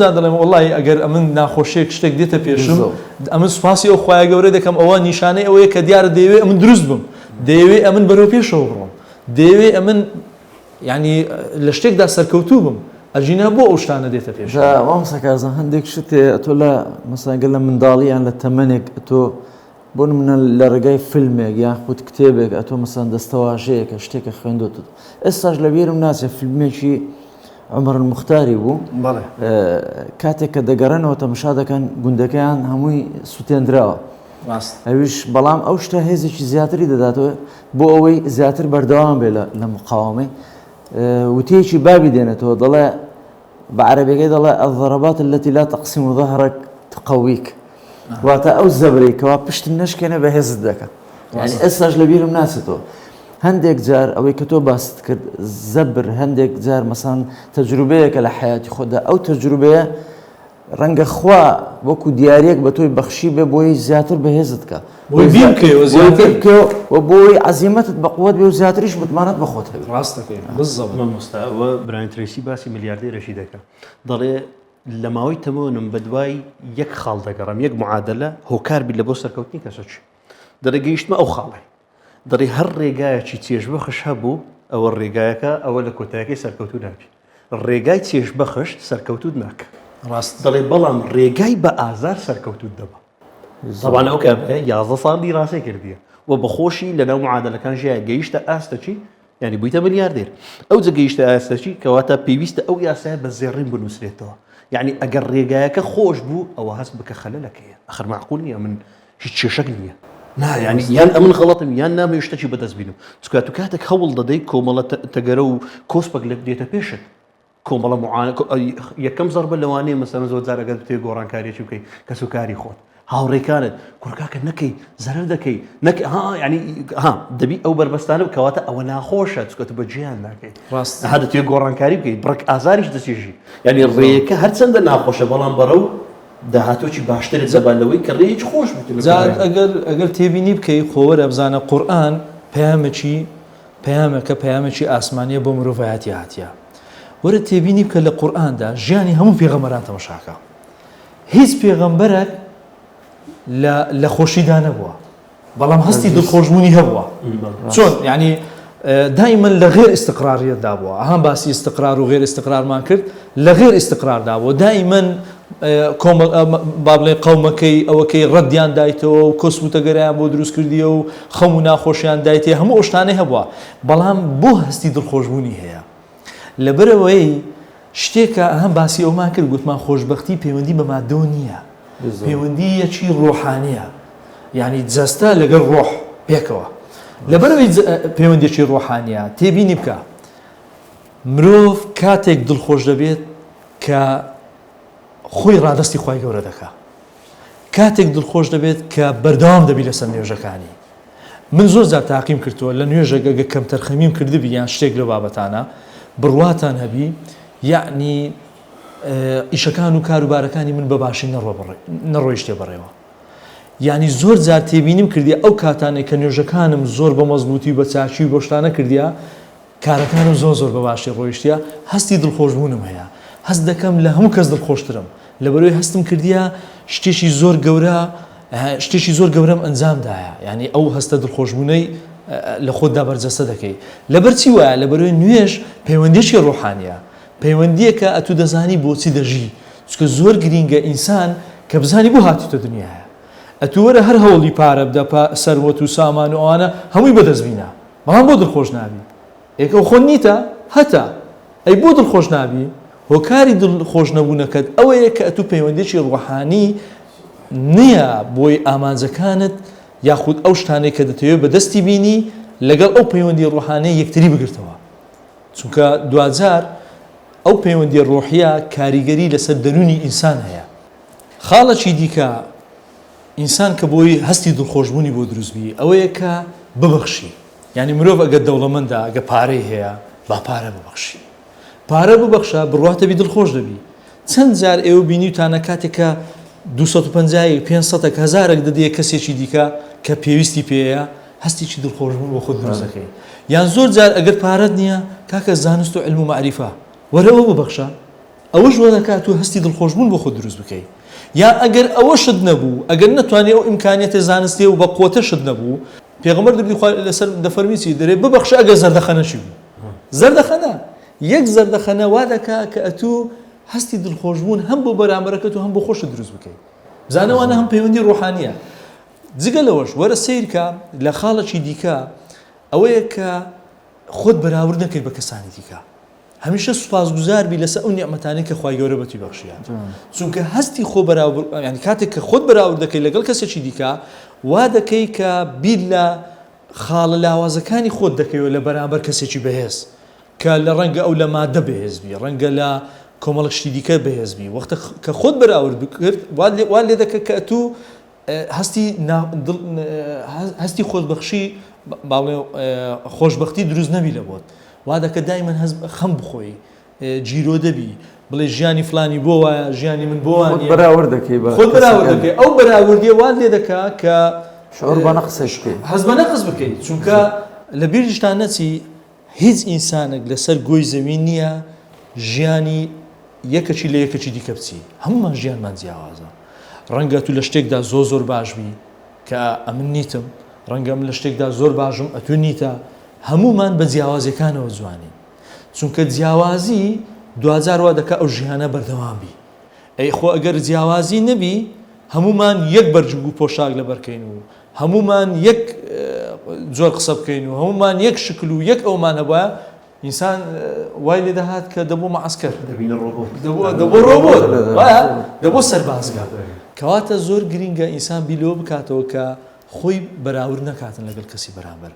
جار دەڵێم وەڵاهی ئەگەر ئەمن ناخۆشیەک شتێک دێتە پێشم ئەمن سوپاسی ئەو خوایە گەورە دەکەم ئەوە نیشانەی ئەوەیە کە دیارە دەیەوێ ئەمن دروست بم دەیەوێ ئەمن بەرەو پێشەوە بڕۆم دەیەوێ ئەمن یعنی لە شتێکدا سەرکەوتوو بم ئەگینا بۆ ئەو شتانە دێتە پێش. جا مامۆستا کارزان هەندێک شت هەیە ئەتۆ لە مەسەلەن گەر لە منداڵی یان لە تەمەنێک ئەتۆ بۆ نمونە لە ڕێگای فیلمێک یان خود کتێبێک ئەتۆ مەسەلەن دەستەواژەیەکە شتێکە خوێندۆتە ئێستاش لە بیرم ناچێت فیلمێکی عمر المختاری بوو کاتێک کە دەگەڕێنەوە تەمەشا دەکەن گوندەکەیان هەمووی سوتێندراوە ئەویش بەڵام ئەو شتە هێزێکی زیاتری دەداتەوە بۆ ئەوەی زیاتر بەردەوام بێ لە مقاومەی وتەیەکی بابی دێنێتەوە دەڵێ بە عەرەبیەکەی دەڵێ الضربات التي لا تقسم ظهرك تقويك واتە ئەو زەبرەی کەوا پشتت نەشکێنێ بەهێزت دەکا یعنی ئێستاش لەبیرم ناچێتەوە هەندێک جار ئەوەی کە تۆ باست کرد زەبر هەندێک جار مەسان تەجروبەیەکە لە حیاتی خۆدا ئەو تەجروبەیە ڕەنگە خوا وەکو دیارێک بە تۆی بەخشی بێ بۆی زیاتر بەهێزت کە بۆی بیرکەیەوە زیاتر بکەوە و بۆی عەزیمەتت بەقوت بێ و زیاتریش متمانەت بە خۆت هەبێ ڕاستەکەی بالضبط مامۆستا ئەوە براین ترەیسی باسی ملیاردێرێکی دەکا دەڵێ لە ماوەی تەمەنم بەدوای یەک خاڵ دەگەڕم یەک معادلە هۆکار بی لە بۆ سەرکەوتنی کەسەکی دەڵێ گەیشتمە ئەو خاڵێ دەڵێ هەر ڕێگایەکی چێژبەخش هەبوو ئەوە ڕێگایەکە ئەوە لە کۆتایەکەی سەرکەوتوو نابی ڕێگای چێژبەخش سەرکەوتوت ناکە ڕاست دەڵێ بەڵام ڕێگای بە ئازار سەرکەوتوت دەبا تەبعەن ئەو کابرایە 11 ساڵ دیراسەی کردیە و بەخۆشی لەناو معادلەکان ژیایە گەیشتە ئاستەکی یعنی بوویتە ملیاردێر ئەو جە گەیشتە ئاستەکی کەواتە پێویستە ئەو یاسایە بە زێڕین بنووسرێتەوە یعنی ئەگەر ڕێگایەکە خۆش بوو ئەوە هەست بکە خەلەلەکەیە ئەخر معقول نییە من هیچ کێشەک نییە نا یعنی یان ئەمن غەڵەتم یان نامەوێت شتێکی بەدەست بینم چونکە تو کاتێک هەوڵ دەدەی کۆمەڵە تەگەرە و کۆسپەک لە دێتە پێشت کۆمەڵە معانە یەکەم زەربە لەوانەیە مەسەلەن زۆر جار ئەگەر بتەوێت گۆڕانکاریی بکەی کەسوکاری خۆت هاوڕێکانت کوڕ کاکە نەکەی زەرەر دەکەی نەک ها یعنی ها دەبی ئەو بەربەستانە بکەواتە ئەوە ناخۆشە چونکە تو بەجێیان ناکەیت ڕاست ها دەتەوێت گۆڕانکاری بکەیت بڕک ئازاریش دەچێژی یعنی ڕێیەکە هەرچەندە ناخۆشە بەڵام بەرەو داهاتووی باشترت دەبا لەوەی کە ڕێیەکی خۆش بێت جا ئەگەر ئەگەر تێبینی بکەی خۆ وەرە بزانە قورئان پەیامێکی پەیامەکە پەیامێکی ئاسمانیە بۆ مرۆڤایەتی هاتیە وەرە تێبینی بکە لە قورئاندا ژیانی هەموو پێغەمبەران تەمەشاکە هیچ پێغەمبەرەک لە لە خۆشیدا نەبووە بەڵام هەستی دڵخۆشبوونی هەبووە چۆن یعنی دائما لە غێر استقراریەتدا بووە ئەها باسی استقرار و غێر استقرارمان کرد لە غێر استقراردا بووە دائما کۆمەڵ با بڵێ قەومەکەی ئەوەکەی ڕەدیان دایتەوە و کۆسپ و تەگەرەیان بۆ دروست کردیە و خەم و ناخۆشیان دایتێ هەموو ئەو شتانەی هەبووە بەڵام بۆ هەستی دڵخۆشبوونی هەیە لەبەرئەوەی شتێکە ئەها باسی ئەومان کرد گوتمان خۆشبەختی پەیوەندی بە مادەوە نییە پەیوەندی یەکی ڕۆحانیە یعنی جەستە لەگەڵ ڕۆح پێکەوە لەبەرەوەی پەیوەندێکی ڕۆحانیە تێبینی بکە مرۆڤ کاتێک دڵخۆش دەبێت کە خۆی ڕادەستی خوای گەورە دەکا کاتێک دڵخۆش دەبێت کە بەردەوام دەبی لەسەر نوێژەکانی من زۆر جار تاقیم کردووە لە نوێژێک ئەگە کەمتەرخەمیم کردبی یان شتێک لەو بابەتانە بڕواتان هەبی یەعنی ئیشەکان و کاروبارەکانی من بە باشی نەڕۆیشتێ بەڕێوە یعنی زۆر جار تێبینیم کردی ئەو کاتانێک کە نوێژەکانم زۆر بە مەزبووتی و بە چاکی و بۆشتانە کردیا کارەکانم زۆر زۆر بە باشی ڕۆیشتیە هەستی دڵخۆشبوونم هەیە هەست دەکەم لە هەموو کەس دڵخۆشترم لەبەرەوەی هەستم کردیە شتێکی زۆر گەورە شتێکی زۆر گەورەم ئەنجام دایە یعنی ئەو هەستە دڵخۆشبوونەی لە خۆتدا بەرجەستە دەکەی لەبەر چی وایە لەبەرەوەی نوێژ پەیوەندیەکی ڕۆحانیە پەیوەندیەکە ئەتوو دەزانی بۆچی دەژی چونکە زۆر گرینگە ئینسان کە بزانی بۆ هاتووتە دنیایە ئەتوو وەرە هەر هەوڵی پارە بدە سەروەت و سامان و ئەوانە هەمووی بەدەست بینە بەڵام بۆ دڵخۆش نابی؟ ئێ ئەو خۆت نیتە؟ هەتە. ئەی بۆ دڵخۆش نابی؟ هۆکاری دڵخۆش نەبوونەکەت ئەوەیە کە ئەتوو پەیوەندیەکی ڕۆحانی نیە بۆی ئامانجەکانت یاخود ئەو شتانەی کە دەتەوێت بەدەستی بینی لەگەڵ ئەو پەیوەندی ڕۆحانەی یەکتری بگرتەوە چونکە دواجار ئەو پەیوەندی ڕۆحیە کاریگەری لەسەر دەروونی ئینسان هەیە خاڵەکی دیکە ئینسان کە بۆی هەستی دڵخۆشبوونی بۆ دروست بی ئەوەیە کە ببەخشی یانی مرۆڤ ئەگەر دەوڵەمەندە ئەگە پارەی هەیە با پارە ببەخشی پارە ببەخشە بڕواتە بی دڵخۆش دەبی چەند جار ئێوە بینیوتانە کاتێک کە 250 500 هەزارێک دەدەیە کەسێکی دیکە کە پێویستی پێیە هەستێکی دڵخۆشبوون بۆ خۆت دروست دەکەی یان زۆر جار ئەگەر پارەت نییە کاکە زانست و علم و مەعریفە وەرەوە ببەخشە. ئەوەش وا دەکات تۆ هەستی دڵخۆشبوون بۆ خۆت دروست بکەی. یا ئەگەر ئەوەشت نەبوو، ئەگەر نەتوانی ئەو ئیمکانیەتە زانستیە و بە قوەتەشت نەبوو، پێغەمبەر درودی خوا لەسەر دەفەرمی چی؟ دەرێ ببەخشە ئەگەر زەردەخەنەشی بوو. زەردەخەنە، یەک زەردەخەنە وا دەکا کە ئەتوو هەستی دڵخۆشبوون هەم بۆ بەرامبەرەکەت و هەم بۆ خۆشت دروست بکەی. بزانە وانە هەم پەیوەندی ڕۆحانیە. جگە لەوەش وەرە سەیرکە لە خاڵێکی دیکە ئەوەیە کە خۆت بەراورد نەکەیت بە کەسانی دیکە. هەمیشە سوپاسگوزار بی لەسەر ئەو نیعمەتانەی کە خوای گەورە بەتی بەخشیە چونکە هەستی خۆ بەراورد یانی کاتێک کە خۆت بەراورد دەکەی لەگەڵ کەسێکی دیکە وا دەکەی کە بیر لە خاڵە لاوازەکانی خۆت دەکەیەوە لە بەرامبەر کەسێکی بەهێز کە لە ڕەنگە ئەو لە مادە بەهێز بی ڕەنگە لە کۆمەڵک شتی دیکە بەهێز بی وەختە کە خۆت بەراورد بکرد وا لێ دەکە کە ئەتوو هەستی هەستی خۆشبەخشی باڵێ خۆشببختی دروست نەبی لە بۆت وا دەکە دایمەن هەست خەم بخۆی جیرۆ دەبی بڵێ ژیانی فلانی بۆ وایە ژیانی من بۆ وانیە بەراورد دەکەی بە خۆت بەراورد دەکەی ئەو بەراوردیە وات لێ دەکا کە شعور بە نەقسش بکەی هەست بە نەقس بکەی چونکە لە بیریشتان نەچی هیچ ئینسانێک لەسەر گۆی زەوی نییە ژیانی یەکەکی لە یەکەکی دیکە بچی هەمومان ژیانمان جیاوازە ڕەنگە تو لە شتێکدا زۆر زۆر باش بی کە ئەمن نیتم ڕەنگە من لە شتێکدا زۆر باشم ئەتو نیتە هەموومان بە جیاوازیەکانەوە جوانین چونکە جیاوازی دواجار وا دەکا ئەو ژیانە بەردەوام بی ئەی خۆ ئەگەر جیاوازی نەبی هەموومان یەک بەرجگ و پۆشاک لەبەرکەین و هەموومان یەک جۆر قسە بکەین و هەموومان یەک شکل و یەک ئەومان هەبوایە ئینسان وای لێ دەهات کە دەبوو مەعسکەر دەبینە ڕۆبۆت دەبوو ڕۆبۆت وایە دەبوو سەربازگە کەواتە زۆر گرینگە ئینسان بیر لەوە بکاتەوە کە خۆی بەراورد نەکاتن لەگەڵ کەسی بەرامبەر.